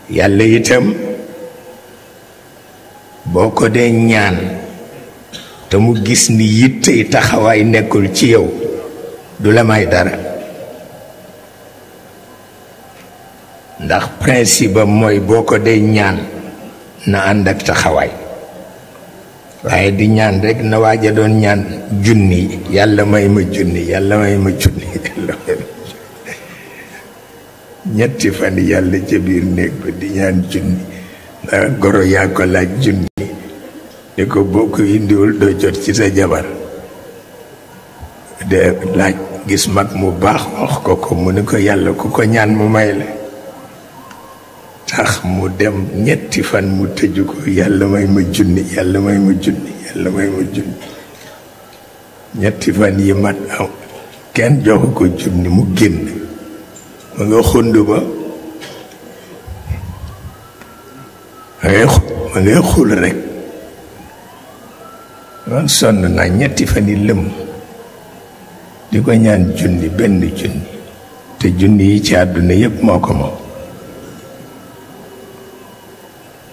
yàlla itam boo ko dee ñaan te mu gis ni yittey taxawaay nekkul ci yow du la may dara ndax principe am mooy boo ko dee ñaan na ànd ak taxawaay waaye di ñaan rek na waaja doon ñaan junni yàlla may ma junni yàlla may ma junni ñetti fan yàlla ca biir néeg ba di ñaan junni ndax goro yaa ko laaj junni ni ko boo ko indiwul doo jot ci sa jabar de laaj gis mag mu baax wax ko mu ni ko yàlla ku ko ñaan mu may la tax mu dem ñetti fan mu tëju ko yàlla may ma junni yàlla may ma junni yàlla may ma junni ñetti fan yi mat aw kenn joxu ko junni mu génn ma nga xund ba ma ngay xul rek man sonn naa ñetti fan yi lëm di ko ñaan junni benn junni te junni yi ci àdduna yépp moo ko moom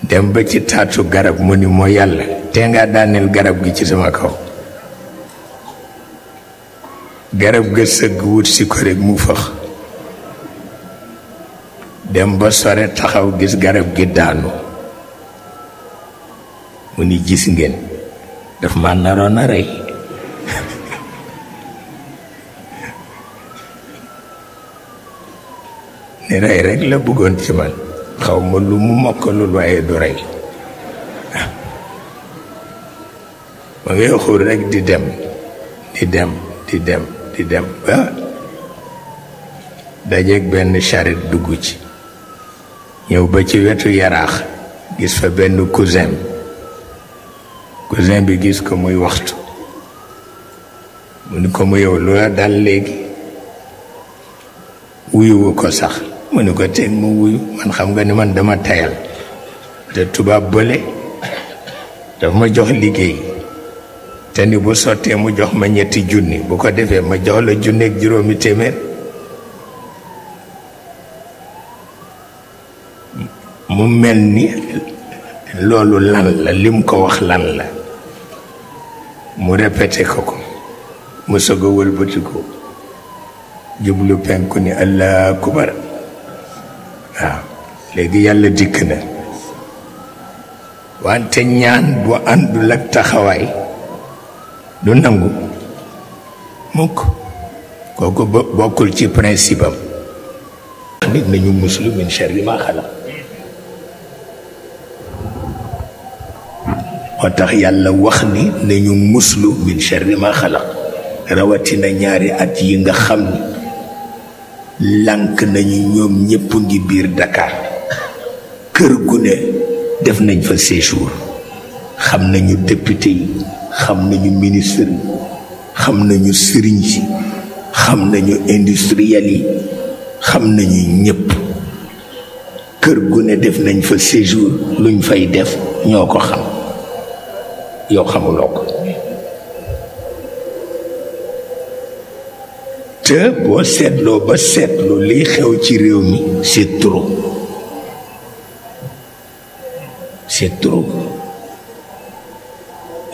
dem ba ci taatu garab mu ni moo yàlla te nga daaneel garab gi ci sama kaw garab ga sëgg wut si ko rek mu fëx dem ba sore taxaw gis garab gi daanu mu ni gis ngeen daf ma naroon a rey ni rey rek la bëggoon ci man xaw ma lu mu mokkalul waaye du rey ma ngay xur rek di dem ba dajeeg benn charrette dugg ci ñëw ba ci wetu yaraax gis fa benn cousin bi gis ko muy waxtu mu ni ko mu yow lu la dal léegi wuyuwu ko sax mu ni ko teg mu wuyu man xam nga ni man dama tayal te tubaab bële dafa ma jox liggéey te ni bu sottee mu jox ma 3 junni bu ko defee ma jox la 1 ak juróomi téeméer mu mel ni loolu lan la lim ko wax lan la mu répété ko mu soog a wëlbati ko jublu penku ni allah akbar waaw léegi yàlla dikk na wante ñaan bu àndul ak taxawaay du nangu mukk kooku bokkul ci principe am nit nañu muslu min sharri ma xalaq moo tax yàlla wax ni nañu muslu min sharri ma xalaq rawatina ñaari at yi nga xam ni lànk nañu ñoom ñépp ngi biir Dakar kër gu ne def nañ fa séjour xam nañu député yi xam nañu ministre yi xam nañu sëriñ si xam nañu industriel yi xam nañu ñépp kër gu ne def nañ fa séjour luñ fay def ñoo ko xam yow xamuloo ko te boo seetloo ba seetlu liy xew ci réew mi c'est trop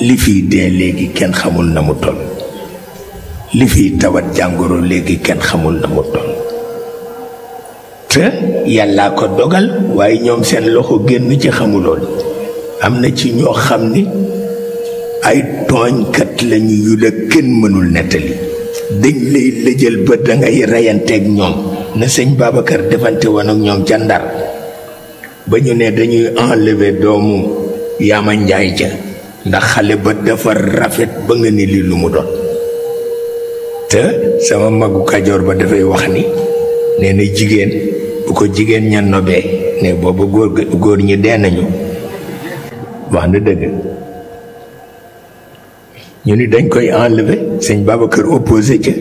li fiy dee léegi kenn xamul na mu toll li fiy tawat jàngoro léegi kenn xamul na mu toll te yàllaa ko dogal waaye ñoom seen loxo génn ci xamulool am na ci ñoo xam ni ay tooñkat lañu yu la kenn mënul nettali dañ lay lëjal ba dangay reyanteeg ñoom na sëñ Babacar defante woon ak ñoom ca Ndar ba ñu ne dañuy enlever doomu Yaama Njaay ja ndax xale ba dafa rafet ba nga ni li lu mu doon te sama magu Kajoor ba dafay wax ni nee na jigéen bu ko jigéen ña nobee ne booba góor ñi dee nañu wax na dëgg ñu ni dañ koy enlever sëñ Babacar opposé ca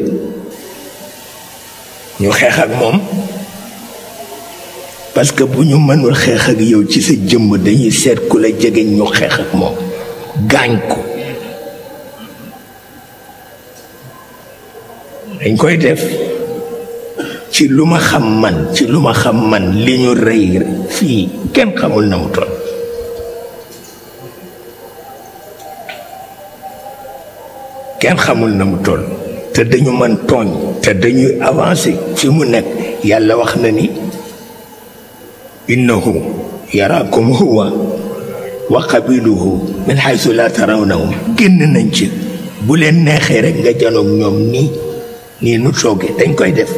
ñu xeex ak moom parce que bu ñu mënul xeex ak yow ci sa jëmm dañuy seet ku la jege ñu xeex ak moom gaañ ko dañ koy def ci lu ma xam man li ñu rey fii kenn xamul na mu toll. kenn xamul na mu toll te dañu mën tooñ te dañuy avancer fi mu nekk yàlla wax na ni innahu yaraakum huwa wa qabiluhu min haythu la tarawnahum génn nañ ci bu leen neexee rek nga janoog ñoom nii nu toogee dañ koy def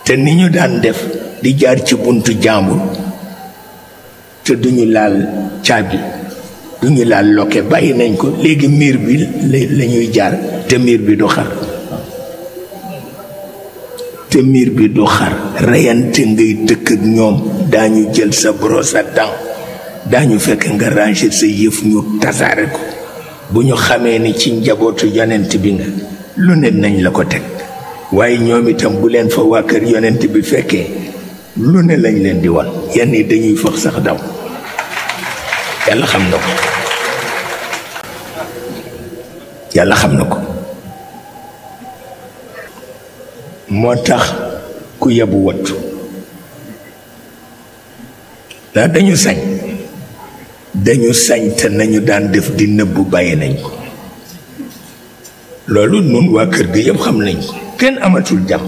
te ni ñu daan def di jaar ci buntu jàmbur te duñu laal caabi duñu laal loke bàyyi nañ ko léegi miir bi la ñuy jaar te miir bi du xar reyante ngay dëkk ak ñoom daañu jël sa brosse à dents daañu fekk nga ranger sa yëf ñu tasaare ko bu ñu xamee ni ci njabootu yonent bi nga lu ne nañ la ko teg waaye ñoom itam bu leen fa waa kër yonent bi fekkee lu ne lañ leen di wan yenn yi dañuy fox sax daw yàlla xam na ko yàlla xam na ko moo tax ku yebu wattu ndax dañu sañ te nañu daan def di nëbbu bàyyi nañ ko loolu nun waa kër gi yëpp xam nañ ko kenn amatul jàmm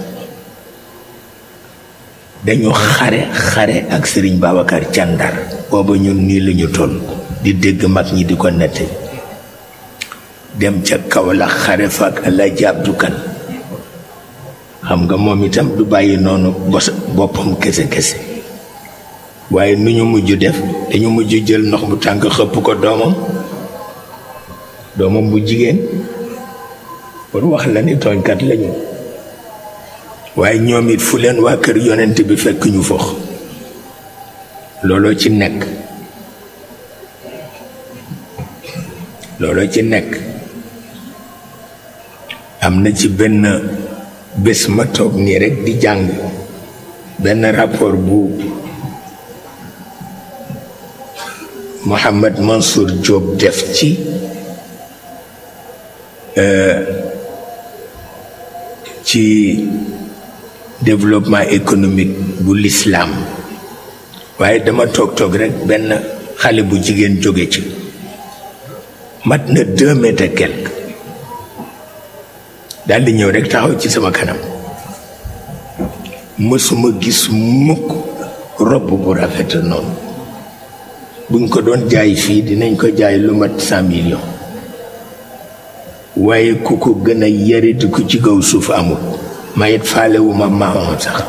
dañu xare ak Sëriñ Babacar Càndar booba ñun nii lañu toll di dégg mag ñi di ko nette dem ca Kaolack xare fa ak Alaaji Abdu Kan xam nga moom itam du bàyyi noonu boppam kese waaye nu ñu mujj def dañu mujj jël ndox bu tàng xëpp ko doomam bu jigéen pour wax la ni tooñkat lañu waaye ñoom it fu leen waa kër yonent bi fekk ñu fox looloo ci nekk am na ci benn bés ma toog nii rekk di jàng benn rapport bu Mohamed Mansour Diop def ci développement économique bu l'islam waaye dama toog rekk benn xale bu jigéen jóge ci mat na 2 mètres et quelque daldi ñëw rekk taxaw ci sama kanam mësuma gis mukk robb bu rafet noonu buñ ko doon jaay fii dinañ ko jaay lu mat 100 millions waaye ku ko gën a yariti ku ci kaw suuf amul mayit faalewuma maamam sax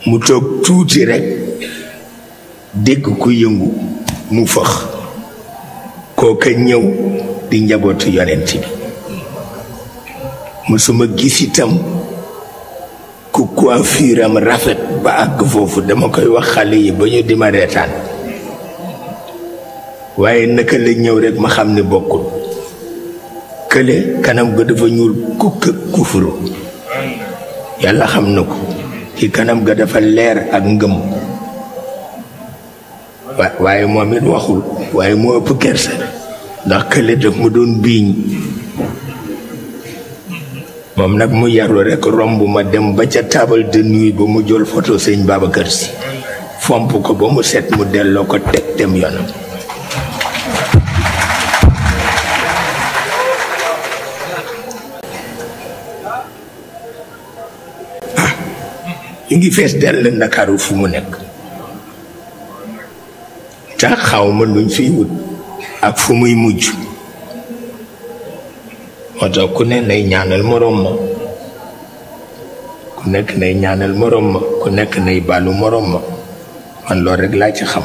mu toog tuuti rekk dégg ku yëngu mu fëx kooka ñëw di njabootu yonent bi mësuma gis itam ku coiffure am rafet ba àgg foofu dama koy wax xale yi ba ñu di ma reetaan waaye naka la ñëw rekk ma xam ne bokkul kële kanam ga dafa ñuul kukk kufuru yàlla xam na ko ci kanam ga dafa leer ak ngëm waaye moom it waxul waaye moo ëpp kersa ndax kële daf mu doon biiñ moom nag mu yaru rekk romb ma dem ba ca table de nuit ba mu jël photo sëñ Babacar Si fomp ko ba mu set mu delloo ko teg dem yoonam ñu ngi fees dell Ndakaaru fu mu nekk te xaw ma luñ fiy wut ak fu muy mujj moo tax ku ne nay ñaanal moroom ma ku nekk nay ñaanal moroom ma ku nekk nay baalu moroom ma man loolu rekk laa ci xam